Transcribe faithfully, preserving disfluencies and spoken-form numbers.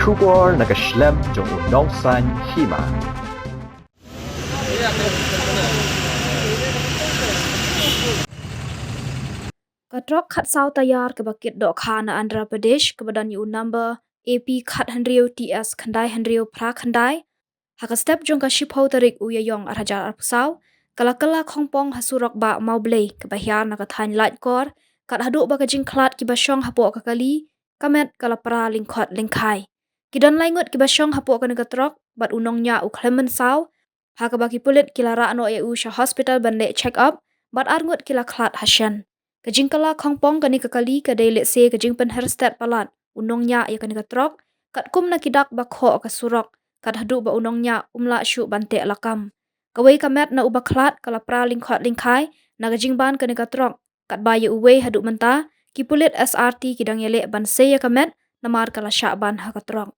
Khubor na ka shlem jong u nongsan hima. Ka trok khatsaw tayar kaba kit dohkha na Andhra Pradesh kaba don ïa u number A P khathynriew T S khyndai hynriew phra khyndai, ha ka step jong ka shiphew tarik u Ïaïong arhajar arphew saw, ka la kylla khongpong ha surok bah Mawblei kaba hiar na ka thaiñ Laitkor, kat haduh ba ka jingkhlad kiba shong hapoh ka kali ka met ka la pra lyngkhot lyngkhai. Ki don lai ngut kiba shong hapoh kane ka trok bad u nongñiah u khlem mynsaw, ha kaba ki pulit ki la rah noh ïa u sha hospital ban leh check up, bad ar ngut ki la khlad ha shen. Ka jingkylla khongpong kane ka kali ka dei lehse ka jingpynher stet palat u nongñiah ïa kane ka trok, katkum na ki dak ba khoh ka surok, kat haduh ba u nongñiah um lah shuh ban teh lakam. Kawei ka met na uba khlad ka la pra lyngkhot lyngkhai na ka jingban kane ka trok, katba ïa uwei haduh mynta ki pulit S R T ki dang ïaleh ban sei ïa ka met namar ka la shah ban ha ka trok.